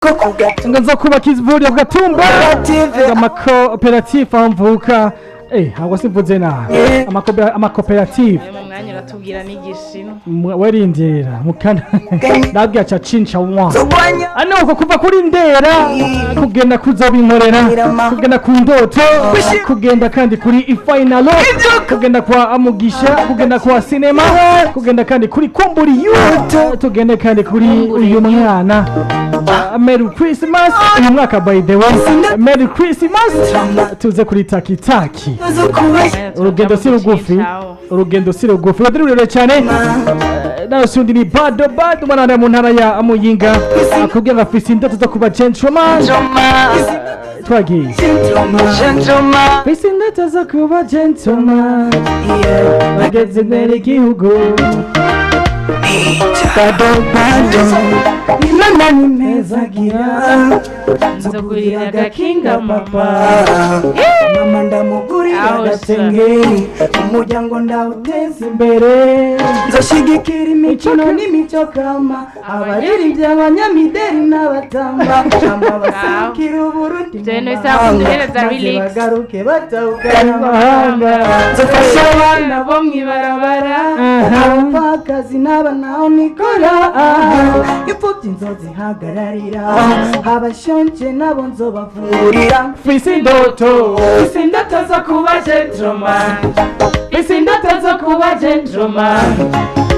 Ngo nzokubaka ivuriro ku gatumba, amakoperative aho mvuka. Ntabwo simvuze nabi. Amakoperative. Mu mwanya uratubwira n'igishinwa. Werindira mukana ndabwira ca cinca wa ano uko kuva kuri ndera kugenda kuzobinkorera, kugenda ku ndoto, kugenda kandi kuri ifinalo, kugenda kwa Amugisha, kugenda kwa sinema, kugenda kandi kuri Kumburi yu, tugende kandi kuri uyu mwana. Merry Christmas uyu mwaka, by the way, Merry Christmas. Tuze kuri Taki Taki. Urugendo si rugufi, urugendo si rugufi, urugendo rurerure cyane. Nawe si undi, ni Bado Bado, umwana mu ntara ya Muyinga, akubwira ngo afise indoto zo kuba gentleman. Twagiye: mfise indoto zo kuba gentleman, bageze imbere igihugu. Bado bado, Imana ni meza gira. Nzogurira agakinga mama. Mama ndamugurira Aho agatenge, umuryango ndawuteza imbere. Nzoshigikira imikino n'imico kama, abaririmbyi, abanyamideri n'abatamba ama baserukira Uburundi Ibyo bintu mu bisaba mahanga, kuduhereza maze lyrics. bagaruke batawugana mahanga. Nzofasha abana bo mw'ibarabara, abapfakazi n'aba naho nikora, imfubyi nzozihagararira, abashonje nabo nzobavurira. Mfise indoto. Mfise indoto zo kuba gentleman, mfise indoto zo kuba gentleman,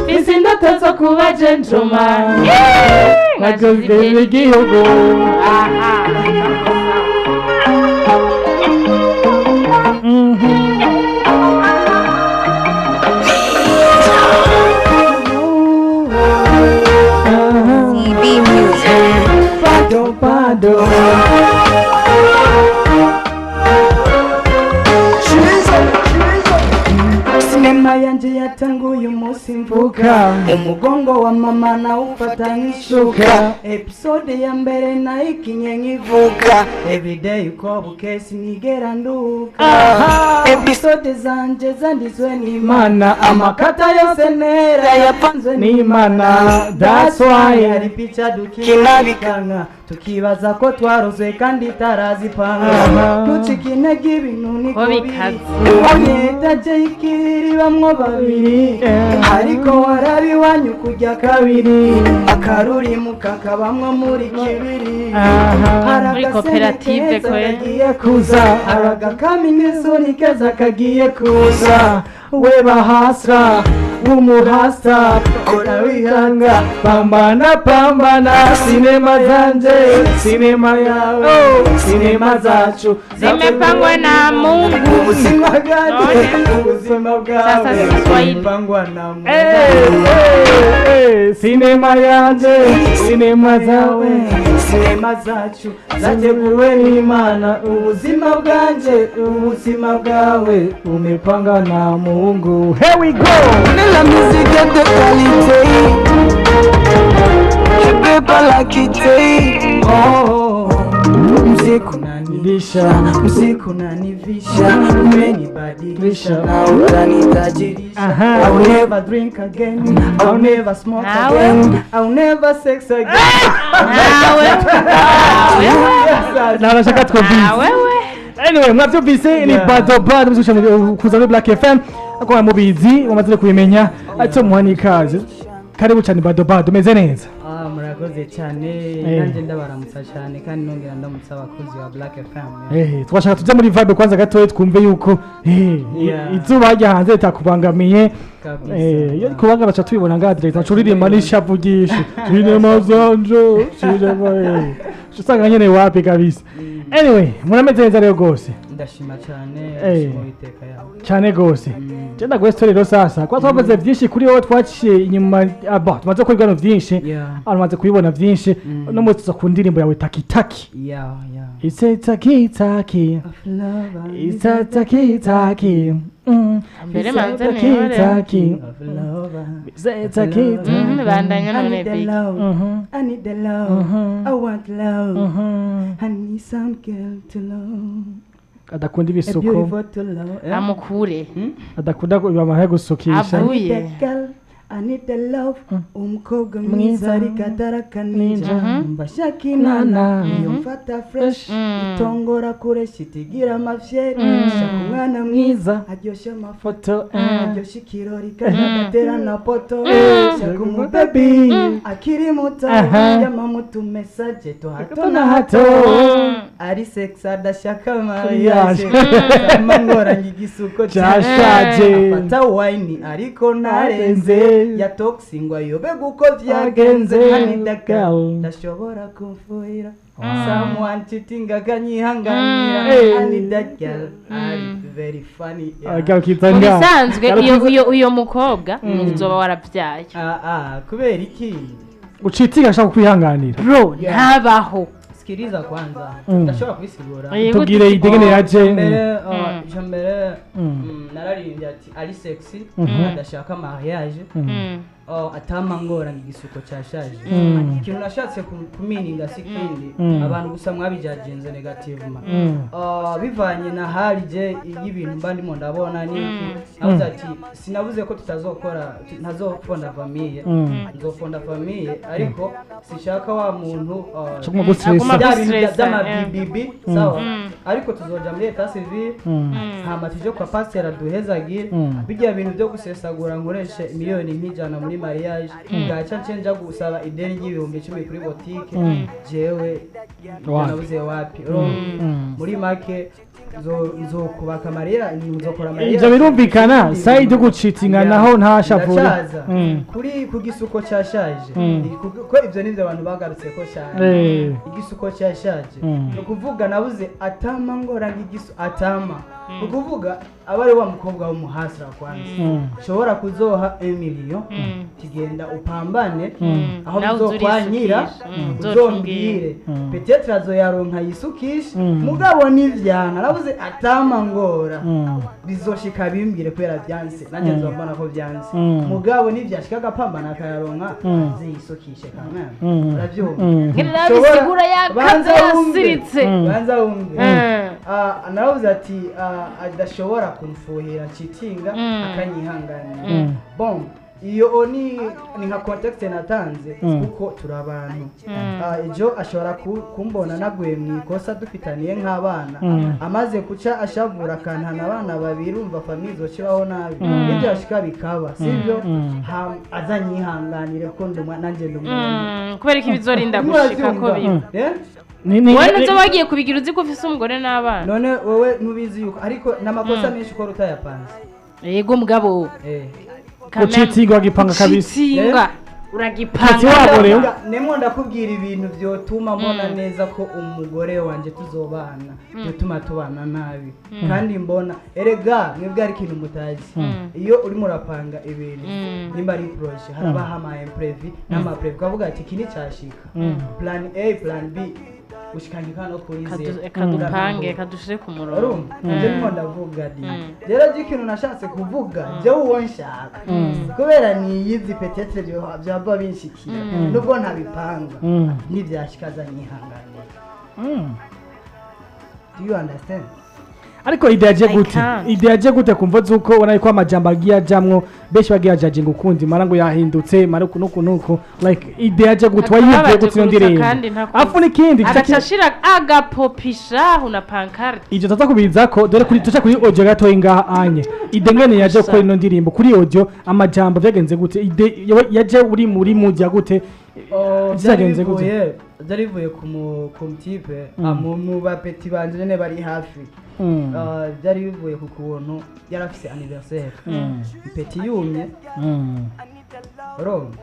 mfise indoto zo kuba gentleman. Bageze imbere igihugu. Aha. CB Music. Bado bado. Sinema yanje yatanguye umunsi mvuka, umugongo wa mama nawufata nk'ishuka. Episode ya mbere nayikinye nkivuka, everyday uko bukeye sinigera nduka. Episode zanje zanditswe n'Imana, Mana. Amakata yose ntera yapanzwe n'Imana. That's why. Hari picha dukinabikanga, tukibaza ko twarozwe kandi tarazipanga. Ducika intege, ibintu niko Ko biri. bikaze. Ubonye etaje y'ikiriri bamwo babiri, ariko warabi iwanyu kujya kabiri, akarurimu kakabamwo muri kibiri. Hari Muri agasene koperative keza kwe. kagiye kuza, hari agakaminisoni keza kagiye kuza. We bahasra w'umuhasa, kora wihanga, pambana pambana. Sinema zanje, sinema yawe, sinema zacu Zimepangwa na Mungu. Ubuzima bwanjye, None. ubuzima Sasa bwawe si Kiswahili. bupangwa na Mungu. Eh, eh, sinema yanje, sinema zawe, Sinema zacu zateguwe n'Imana. Ubuzima bwanjye, ubuzima bwawe umepanga na Mungu. Here we go. La musique est de qualité. Je peux pas la quitter. Oh, muziki unanilisha, muziki unanivisha, umenibadilisha na utanitajirisha. Aha. I will never drink again, I will never smoke Nawe. again, I will never sex again. Nawe nawe. Narashaka twumvise. Nawewe. Anyway, mwavyumvise ni Bado Bado muzusha kuza muri Black FM, ako mubizi wamaze kubimenya, ati muha n'ikaze. Karibu cyane Bado Bado, umeze neza? Ah, murakoze cyane. Nanjye ndabaramutsa cyane kandi nongera ndamutsa abakozi ba Black FM. Twashaka tujya muri vibe kwanza gatoya, twumve yuko izuba rya hanze ritakubangamiye. Kabisa. Iyo kubangama ca tubibona ngaha direct, aca uririmba n'ishavu ryinshi, sinema zanje, sinema. Usanga nyene wapi kabisa. Anyway, murameze neza rero gose? Ndashima cyane, ndashima Uwiteka yawe. Cyane gose. Je ndaguhe story rero sasa, kuba twavuze byinshi kuri wowe, twaciye inyuma aba tumaze gukora ibiganiro byinshi, abantu bamaze kubibona byinshi. No munsi tuza ku ndirimbo yawe Taki Taki. Yeah. It's a taki taki. Of love. It's a taki taki. Mbere It's a manze taki nihore. taki. Of love. It's a taki taki. Bandanya I none need the big. love. I need the love. I want love. I need some girl to love. Adakunda A ibisuko. beautiful to love. Amukure. Adakunda bamahe gusukisha. Avuye. That girl. I need the love, umukobwa mwiza ariko atarakanija, mbashaka inana iyo mfata fresh, itongora kure shitigira amafyeri, shaka umwana mwiza aryoshya amafoto, aryoshya ikirori kandi agatera na poto, shaka umubebi akiri muto, yamamutu message to hato na hato, ari sex adashaka mariage, amangoranye igisuko Cyashaje. Afata wine ariko ntarenze, ya toxi ngo ayobe uko byagenze, anidaka ndashobora kumfuhira, someone cheating akanyihanganira, anidaka ari very funny, yeah. Agarukiza Mu ngaho. bisanzwe iyo iyo mukobwa uzoba warabyaye. Ah, ah, kubera iki? Ucitinga ashaka kwihanganira. Bro, ntabaho. Sikiliza kwanza, ndashobora kubisigura. Yego, Tubwire idegene yaje. Mbere mbere nararirimbye ati ari sexy adashaka mariage, atama ngorana igisuko cyashaje. Ikintu nashatse kumininga si kindi, abantu gusa mwabijaginze negativement. Bivanye na harije y'ibintu mba ndimo ndabona niki, navuze ati sinavuze ko tutazokora, ntazofonda famille, nzofonda famille, ariko sishaka wa muntu Cyo gustressa. Aguma bya bintu gustressa, by'amabibibi, sawa, ariko tuzoja muri état civil, hama tuje kwa pasiteri aduhezagire. Bijya bintu byo gusesagura nkoreshe miliyoni nk'ijana muri mariage, bwaca nce nja gusaba ideni ry'ibihumbi 10 kuri botike, jewe Wapi. nabuze wapi. Urumva? Muri make nzokubaka mariya, nzokora mariya. Ivyo birumvikana, side yo gucitinga naho ntashavure. Ndacaza kuri ku gisuko cyashaje, kuko ivyo nivyo abantu bagarutse ko cyane. Igisuko cyashaje, ni ukuvuga nabuze atama ngorana igisu atama, ni ukuvuga aba ari wa mukobwa w'umuhasira kwanza, nshobora kuzoha emiliyo kigenda upambane aho Nawe bizokwanyira, uzurisukisha. Uzombwire, peut-être azoyaronka yisukishe, mugabo nivyanka nabuze atama ngora, bizoshika bimbwire kubera byanse, nanjye nzombona ko byanse, mugabo nivyashika agapambana akayaronka, ziyisukishe kamwana, uravyumva? Ngene nabisigura yakaze Banza wumve. yasiritse. Banza wumve. Naravuze ati adashobora kumfuhira nshitinga akanyihanganira. Bon, iyo ni nka contexte natanze, kuko turi abantu. Ejo ashobora kumbona naguye mu ikosa dufitaniye nk'abana, amaze kuca ashavura akantana abana babiri, urumva famille izokibaho nabi, ibyo yashika bikaba sibyo, azanyihanganire kuko nanjye ndi umuntu. Kubera ko ibizorinda gushika ko biba. Eh? Wowe nuzo wagiye kubigira uzi ko ufise umugore n'abana. None wowe ntubizi yuko ariko n'amakosa menshi ukora utayapanze? Yego mugabo. Gucitinga wagipanga kabisa. Gucitinga Ati uragipanga. wabo rero. Nemwo ndakubwira ibintu byotuma mbona neza ko umugore wanje tuzobana, byotuma tubana nabi, kandi mbona erega mwebwe hari ikintu mutazi: iyo urimo urapanga ibintu, nimba ari projet, harabaho ama imprévu n'ama prévu, ukavuga ati iki nticyashika, plan A, plan B, gushikanyika no kuri zero. Kadupange kadushire ku murongo. Urumva ibyo ndimo ndavuga di? Rero jya ikintu nashatse kuvuga, jyewe uwo nshaka kubera niyizi, peut-être byaba binshikira nubwo ntabipanga, nibyashika azanyihanganira. Do you understand? Ariko idée yaje I gute? can't. Idée yaje gute kumva zuko ubona yuko amajambo agiye ajamwo, benshi bagiye ajaje ngo ukundi mara ngo yahindutse mara uku nuku nuku, like idée yaje gute? Wayiyumviye Akababaje gute iyo kuruta ndirimbo? kandi ntakuzi. Afu n'ikindi Agaca ashira agapopisha una pancarte. Ivyo tuza kubizako dore kuri tuca kuri audio gatoyi ngaha anye. Idée ngene yaje gukora ino ndirimbo kuri audio, amajambo vyagenze gute? Idée yaje uri muri mujya gute? Oh, byari Vyagenze gute? byari bivuye ku mutipe, mu bapeti banje nyene bari hafi. Byari bivuye ku kuntu yari afise anniversaire, ipeti yumye. Urumva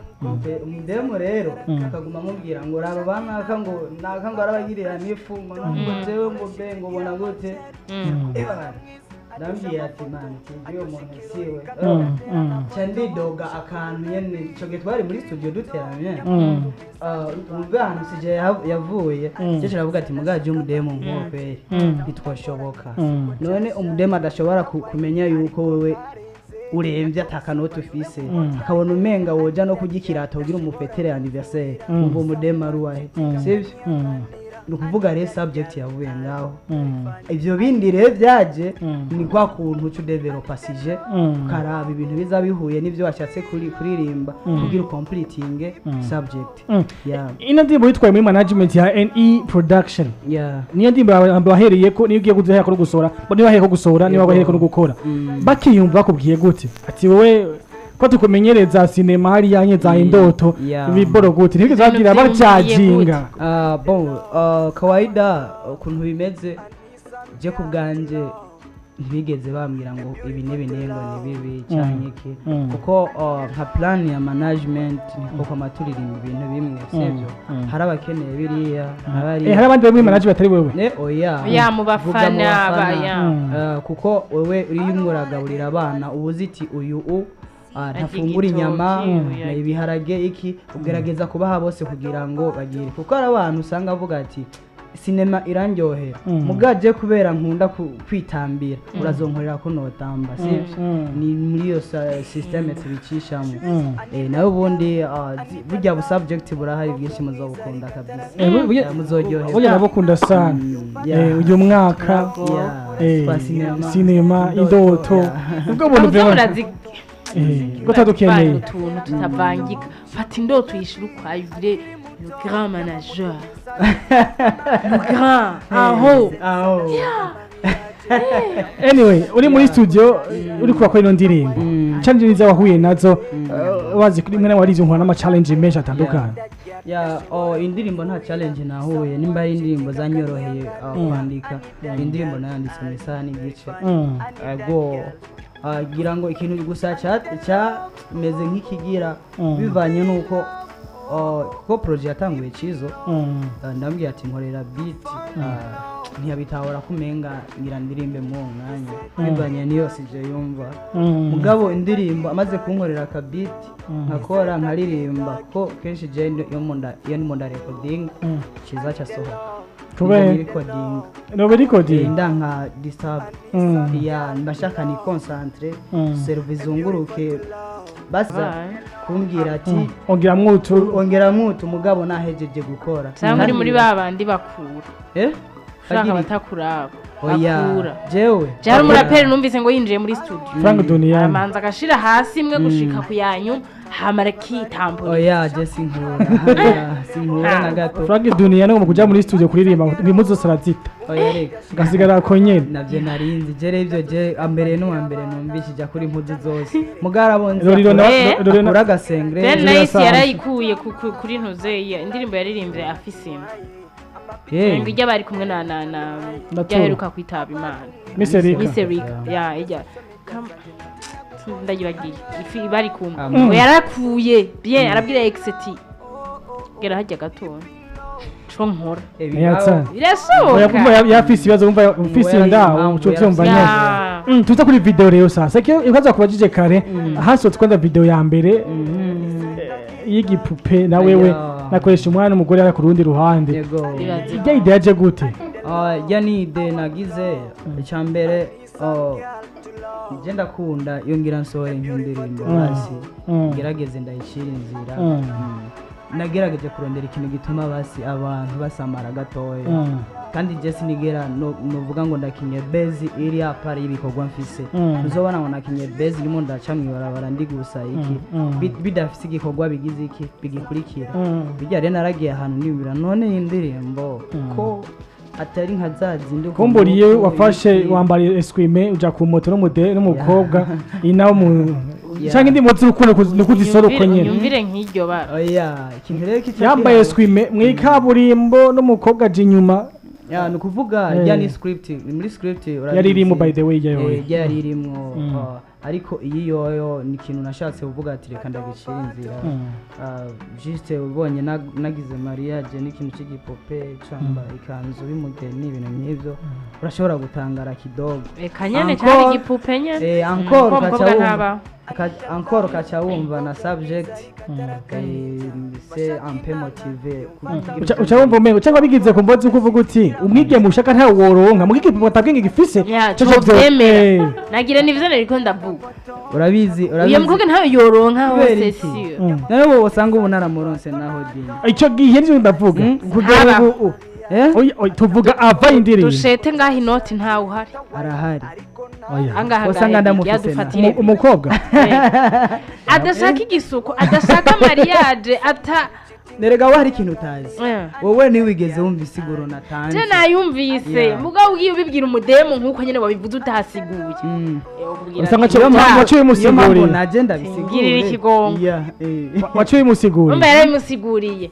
umudemu rero akaguma amubwira ngo raba banaka, ngo naka, ngo arabagirira n'ifu, ngo ngo jewe ngo be ngo ubona gute. Ebana, ndambwira ati man, kintu uyo muntu siwe. Nca ndidoga akantu nyene ico gihe twari muri studio duteramye. Ubwo ahantu CJ yavuye, cyo kiravuga ati mugaje umudemu nk'uwo kweri ntitwashoboka. None umudemu adashobora kumenya yuko wewe uremvye atakanoti ufise, akabona umenga woja no kurya ikirato kugira umufetere anniversaire, umva umudemu ari uwahe? Sivyo? Ni ukuvuga rero subject yavuye ngaho. Ivyo bindi rero byaje ni kwa kuntu uca udevelopa sujet, ukaraba ibintu biza bihuye n'ivyo washatse kuririmba kugira ucompletinge subject. Yeah. Ino ndirimbo yitwaye muri management ya NE Production. Yeah. Niyo ndirimbo yawe wahereye ko niyo ugiye guhera ko gusohora, bo niyo wahereye ko gusohora, niyo wahereye ko no gukora. Bakiyumva bakubwiye gute ati wowe ko tukumenyereza sinema hariya nye za indoto, ibiboro gute ntibigeze babwira Ibintu vyiyumviye? bajajinga? Ah, bon, kawaida ukuntu bimeze, je ku bwanje ntibigeze bambwira ngo ibi n'ibi n'ibi ngo ni bibi cyangwa iki, kuko nka plan ya management niko kwama turirimba ibintu bimwe, sivyo? Hari abakeneye biriya, hari Eh, hari abandi bari muri management atari wewe? Ne, oya. Ya, mu Vuga mu bafana ba bafana. ya. Kuko wewe uriyo uragaburira abana uba uzi iti uyu ntafungura igitoki, inyama uyu na ibiharage iki, ugerageza kubaha bose kugira ngo bagire, kuko hari abantu usanga avuga ati sinema irandyohera, mugaje kubera nkunda kwitambira urazonkorera ko notamba, sivyo? Ni muri iyo système tubicishamo. Nawe ubundi burya bu subject burahari bwinshi, muzobukunda kabisa. Eh, Muzoryoherwa. Burya nabukunda sana. Yeah. Eh, uyu mwaka Yeah, twa sinema. Sinema indoto. Ubwo buntu Muze vraiment murazi ko tadukeneye. Utuntu tutavangika, fata indoto uyishire ukwayo, ugire le grand manager, le grand aho. Aho. Anyway, uri muri studio uri kurakora ino ndirimbo, challenge niza wahuye nazo, wazi kuri mwe warize nkora n'ama challenge menshi atandukanye. Ya, oh, indirimbo nta challenge nahuye, nimba ari indirimbo zanyoroheye kwandika, indirimbo nayanditse mu isaha n'igice. Ego, gira ngo ikintu gusa cyameze nk'ikigira bivanye n'uko kuko projet yatanguye cizo, ndambwiye ati nkorera beat, ntiyabitahura kumenga ngira ndirimbe muri uwo mwanya bivanye n'iyo sije yumva. Mugabo indirimbo amaze kunkorera aka beat, nkakora nkaririmba, ko kenshi je iyo ndimo nda recording kiza cyasohoka. Kubera? Ndi recording. Nobe recording. Ndanka disturb. Ya, mbashaka ni concentre, cerveau izunguruke, baza kumbwira ati ongera mwutu. Ongera mutu, mugabo nahejeje gukora. Cyangwa uri muri ba bandi bakura Eh. ushaka Bagira iki? batakuraba Oya. bakura. Jewe Jari umuraperi numvise ngo yinjiye muri studio, Frank Duniani. aramanza agashira hasi imwe gushika ku yanyu, hamara akitambura. Oya, je sinkura. Oya, sinkura na gato. Frank Duniani ngo kuja muri studio kuririmba impuzu zose arazita, Oya, reka. gasigara ko nyene. Navyo narinzi je rero ivyo, je ambere n'uwa mbere numvise ija kuri impuzu zose mugarabonze Roriro na Eh. Roriro na akura agasengre. Ben Inzu Nice irasanzwe. yarayikuye kuri ntuze indirimbo yaririmbye afise inda, Eh, ngo ijya bari kumwe na Na Turo. yaheruka kwitaba Imana. Miss Erika. Miss Erika, ya ijya ndayibagiye ifi bari kumwe, Mm. ngo yarakuye bien, arabwira ex ati gera hajya gato co nkora. Ntiyatsa. Birashoboka. Oya, kumva yafise ibibazo, wumva ufise Ngo inda yari uco uvyumva impamvu. nyene. Ya. Tuza kuri video rero sasa ko ibibazo wakubajije kare, hasohotse kwanza video ya mbere y'igipupe na wewe Aya. nakoresha umwana n'umugore ari ku rundi ruhande. Yego. Ibaze. Ijya idée yaje gute? Ah, ijya ni idée nagize icya mbere, je ndakunda iyo ngira nsohore nk'indirimbo, basi ngerageze ndayicira inzira. Nagerageje kurondera ikintu gituma basi abantu basamara gatoya, kandi je sinigera novuga ngo ndakinye buzz iri à part y'ibikorwa mfise. Uzobona ngo nakinye buzz ndimo ndaca mw'ibarabara ndi gusa iki, bidafise igikorwa bigize iki bigikurikira. Bijya rero naragiye ahantu nibwira none iyi ndirimbo ko atari nka za zindi Kumburiye ukuntu wafashe wambara eswime uja ku moto n'umukobwa inaho mu Yeah. canke indi moto z'urukundo nukuzisora uko nyene. Unyumvire nk'iryo bara. Oya, ikintu rero kica Yambaye kihaba- eswime mw'ikaburimbo n'umukobwa aje inyuma. Ya, ni ukuvuga Eh. ijya ni script, ni muri script urabizi. Yari irimo, by the way, ijya yoyo. Eh, ijya yari irimwo, ariko iyi yoyo ni ikintu nashatse kuvuga ati reka ndagicira inzira. Juste ubonye nagize mariage n'ikintu cy'igipope camba ikanzu y'umugeni, ibintu nk'ibyo urashobora gutangara kidogo. Reka nyene, Encore- cyari igipupe nyene. Eh, encore ko ukaca umukobwa wumva ntabaho. Encore ukaca wumva na subject, c'est un peu motivé Uca wumva umengo cyangwa bigize ku mbozi uko uvuga uti umwigeme ushaka ntawe woronka mu gipupe atabwenge gifise. Ya, Ico co tuvyemera. Eh. Nagira nivyo nariko ndavuga. Urabizi, urabizi. Uyo mukobwa ntawe yoronka Kubera hose iki? siyo. Nawe wowe usanga ubu naramuronse naho dini. Ico gihe nicyo ndavuga kugera Haba. ubu. Oya, oya, tuvuga ava indirimbo. Dushete ngaho inoti ntawe uhari. Arahari. Oya. Angaha Usanga ngaha ndamufise yadufatire. Umukobwa Adashaka igisuko, adashaka mariage, ata Nerega we hari ikintu utazi. Wowe ntiwigeze wumva isiguro natanze. Je nayumvise. Mugabo ugiye ubibwira umudemu nk'uko nyene wabivuze utasiguye. Ukubwira Usanga ati, waciye Niyo mpamvu umusiguriye. naje ndabisigure. Ngirira ikigongo. Yeah, eh. Waciye umusiguriye. Umva, yarabimusiguriye.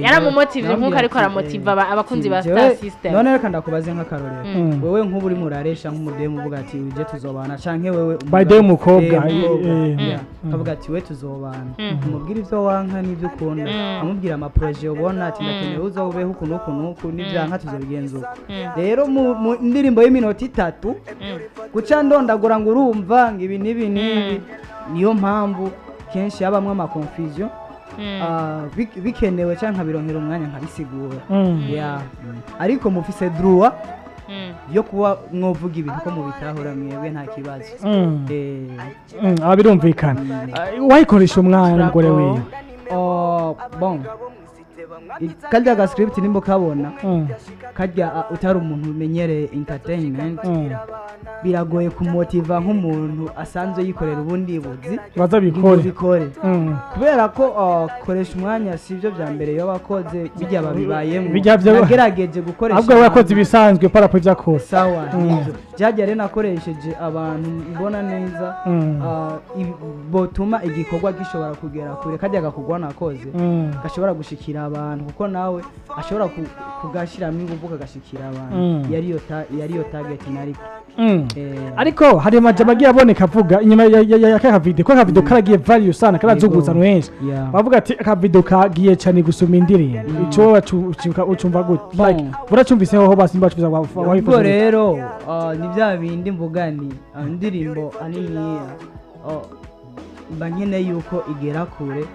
Yaramumotivye Ndamubwira nk'uko ariko ati, aramotiva abakunzi ba jewe- Star System. None reka ndakubaze nk'akarorero. Wewe nk'ubu urimo uraresha nk'umudemu uvuga ati uje tuzobana, canke wewe By the way, umukobwa, umukobwa, yeah. Ukavuga ati we tuzobana, umubwira ivyo wanka n'ivyo ukunda, amubwira amaproje ubona ati ndakeneye uzobeho uku n'uku n'uku, n'ivyanka tuzobigenza uku. Rero mu ndirimbo y'iminota 3 guca ndondagura ngo urumva ngo ibi n'ibi n'ibi, niyo mpamvu kenshi habamwo ama confusion. Bikenewe canke nkabironkera umwanya nkabisigura. Yeah. Ariko mufise droit yo kuba mwovuga ibintu ko mubitahura mwebwe, nta kibazo. Aba birumvikana. Wayikoresha umwana n'umugore wiwe. Oh, bon, karya ga script nimba ukabona karya, utari umuntu umenyereye entertainment, biragoye kumotiva nk'umuntu asanzwe yikorera ubundi buzi Baza ngo bikore. bikore, kubera ko koresha umwanya si byo bya mbere iyo wakoze bijya babibayemo. Bijya Nagerageje gukoresha Ahubwo we yakoze abantu. ibisanzwe parapo ibyo akora. Sawa, nibyo byajya rero nakoresheje abantu mbona neza, botuma igikorwa gishobora kugera kure, kajya gakorwa nakoze gashobora gushikira abantu, kuko nawe ashobora kugashyiramo ingufu kagashikira abantu. Yariyo target nariko. Ariko hari amajambo agiye aboneka avuga inyuma ya ka video, ko ka video karagiye value sana, karazungutsa abantu benshi. Bavuga ati aka video kagiye cyane gusoma indirimbo. Ico wowe ucumva gute? Bon. Like uracumvise hoho basi mbacuza Ubwo wayifuza. rero ni bya bindi mvuga ni indirimbo aniniya mba nkeneye yuko igera kure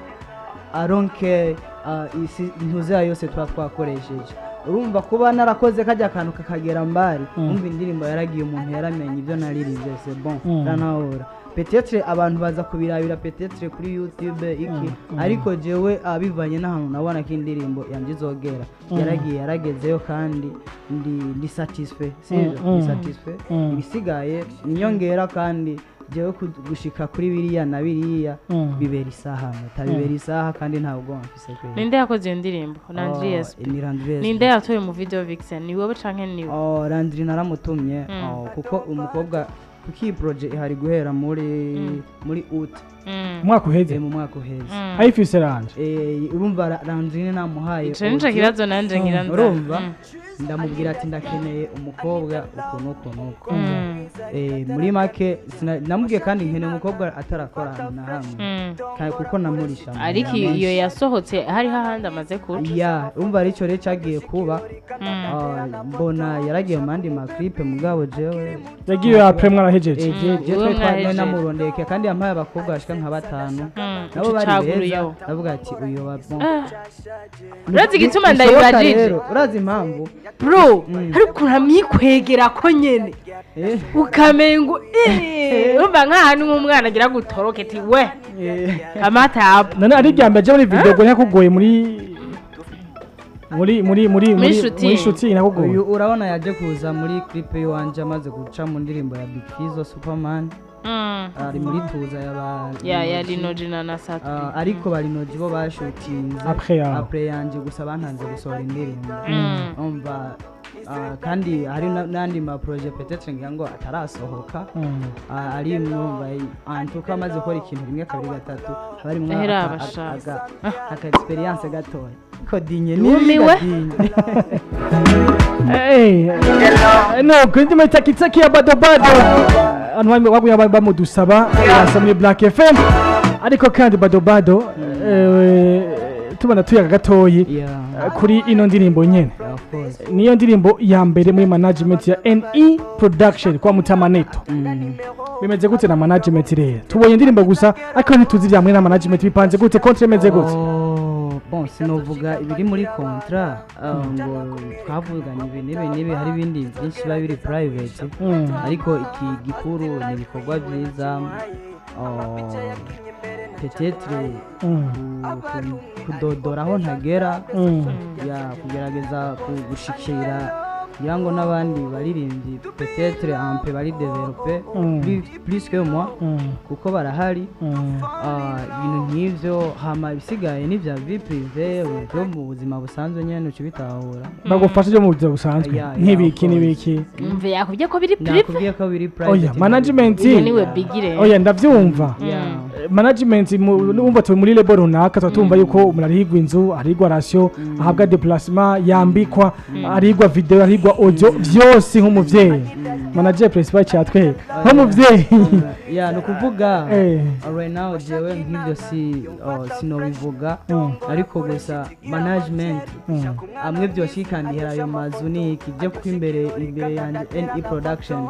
aronke isi ntuzeya yose tuba twakoresheje. Urumva kuba narakoze kajya akantu kakagera mbari, umva indirimbo yaragiye, umuntu yaramenye ibyo naririmbye, c'est bon. Ranahora peut-être abantu baza kubirabira peut-être kuri YouTube iki, ariko jewe bivanye n'ahantu nabona ko indirimbo yanjye izogera, yaragiye yaragezeyo kandi ndi satisfait, sivyo? Ndi satisfait. Ibisigaye ninyongera, kandi jewe gushika kuri biriya na biriya bibera isaha muta bibera isaha, kandi nta ubwoba mfise kweri. Ninde yakoze iyo ndirimbo? Landry Oh, SP? ni Landry SP. Ninde yatoye mu video vixen, ni wowe canke ni we? Oh, Landry naramutumye, oh, kuko umukobwa, kuko iyi projet ihari guhera muri août. Umwaka uheze. Mu mwaka uheze. Ayifise ranje. Urumva Landry namuhaye Ico nico audio. kibazo nanje ngira nza. Urumva ndamubwira ati ndakeneye umukobwa uku n'uku n'uku. Muri make namubwiye kandi nkeneye umukobwa atarakora ahantu na hamwe. Kuko namurisha amahera Ariko menshi. iyo yasohotse hariho ahandi amaze kuca. Ya, urumva aricyo rero cyagiye kuba. Mbona yaragiye mu yandi maklipe, mugabo jewe Yagiye après mwarahejeje. Je Uwo twe mwahejeje. namurondeke kandi yampaye abakobwa bashika nka batanu, nabo Uca bari ucagura beza, uyo. ndavuga ati uyu wa bon. Urazi igituma Bishoboka ndabibajije? rero, urazi impamvu? Bro, hari ukuntu amwikwegera ko nyene ukamengo urumva nk'ahantu nk'umwana agira gutoroke ati we amata apo. None ari irya mbere aje muri video ngo ntakugoye muri Muri shooting. Muri shooting ntakugoye. Uyu urabona yaje kuza muri clip iwanje amaze guca mu ndirimbo ya Big Fizzo Superman. Ari muri tuza ya Ya Linoji na Satri. Ariko barinoji bo bashutinze Après yawe. Après yanje, gusa bantanze gusohora indirimbo. Umva kandi hari n'andi ma projet peut-être ngira ngo atarasohoka. Ari mwumva antuka amaze gukora ikintu rimwe kabiri gatatu haba harimwo Ehera abasha. aka experience gatoya ko dinye. Wumiwe. No kundi muri takitaki ya bado bado abantu bagumye bamudusaba basa muri Black FM, ariko kandi bado bado tubona tuyaga gatoyi kuri ino ndirimbo nyene. Of course. Niyo ndirimbo ya mbere muri management ya NE Production kwa Mutamaneto. Bimeze gute na management rero? Tubonye indirimbo gusa ariko ntituzi ibya muri na management, bipanze gute, contrat imeze gute? Oh, bon, sinovuga ibiri muri contrat, ngo twavuganye ibi n'ibi n'ibi, hari ibindi byinshi biba biri private. Ariko iki gikuru ni ibikorwa byiza, oh, peut-être Kudodora aho ntagera, ya, kugerageza gushikira kugira ngo n'abandi baririmbyi peut-être un peu bari développé plus que moi, kuko barahari. Ibintu nk'ivyo. Hama ibisigaye ni vya vie privée, byo mu buzima busanzwe nyene, uca ubitahura. Bagufasha byo mu buzima busanzwe? Ya, Nk'ibiki? Of course. N'ibiki? Umve, yakubwiye ko biri privé. Nakubwiye ko biri private. Oya, management. Uyu niwe bigire. Oya, ndavyumva. Management numva turi muri label runaka, tuba tumva yuko umuntu arihigwa inzu, arihigwa ration, ahabwa déplacement, yambikwa, arihigwa video, arihigwa audio, vyose nk'umuvyeyi, manager principal cyatwereka nk'umuvyeyi. Ya, ni ukuvuga right now jewe nk'ibyo si, oh, sinobivuga, ariko gusa management amwe byoshikandihera ayo mazu ni iki je, kuko imbere yanjye NE Production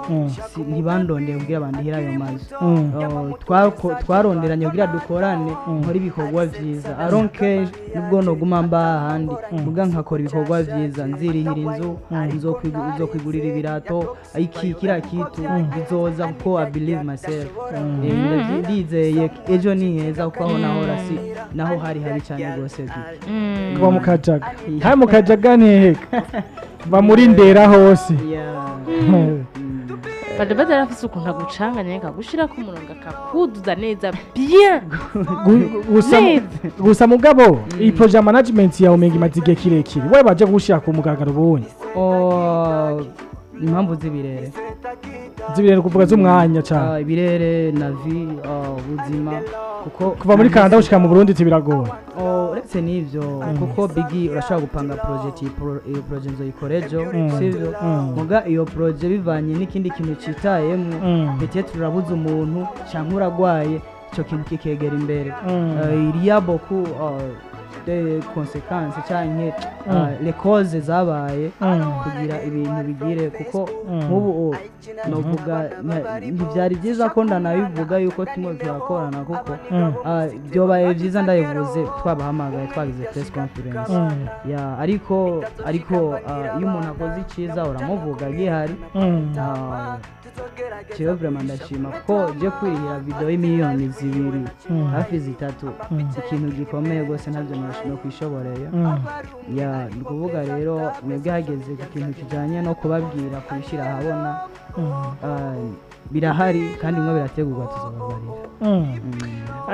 ntibandondeye kugira bandihire ayo mazu. Oh, twaronderanye kugira dukorane, nkore ibikorwa vyiza. I don't care nubwo noguma mba ahandi, muga nkakora ibikorwa vyiza, nzirihira inzu, nzokwigurira ibirato, iki kiriya kitu bizoza, kuko I believe myself. Ndizeye ejo ni heza, kuko aho nahora si naho hari habi cyane rwose bi. Kuba mu Kajaga, hari mu Kajaga ntiheka ba muri Ndera hose. Yeah. Badabada arafise ukuntu agucanganya, akagushira ku murongo, akakuduza neza bien. Gusa Neza. Gusa mugabo iyi projet ya management yawe umenga imaze igihe kirekire, we baje gushira ku mugaragaro ubonye? Oh, impamvu z'ibirere. Z'ibirere, kuvuga z'umwanya cyane. Ibirere na vie, ubuzima, kuko Kuva muri Canada gushika mu Burundi tibiragoye. Oh, uretse n'ivyo, kuko bigi urashobora gupanga project, iyo projet nzoyikora ejo, sivyo? Muga iyo projet bivanye n'ikindi kintu citayemwo, peut-être urabuze umuntu canke uragwaye, ico kintu kikegera imbere. Il y a beaucoup de conséquences canke les causes zabaye kugira ibintu bigire, kuko nk'ubu novuga ntivyari byiza ko ndanabivuga yuko tumwe turakorana, kuko byobaye byiza ndabivuze twabahamagaye, twagize press conference. Ya, ariko iyo umuntu akoze icyiza uramuvuga gihari. Jewe vraiment ndashima, kuko je kwirihira video y'imiliyoni 2, hafi 3, ikintu gikomeye rwose, ntabyo no kwishoboreye. Ya, ni ukuvuga rero mwebwe hageze ku kintu kijanye no kubabwira, kubishyira ahabona, birahari kandi bimwe birategurwa, tuzobabarira.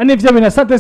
Nivyo bintu, asante.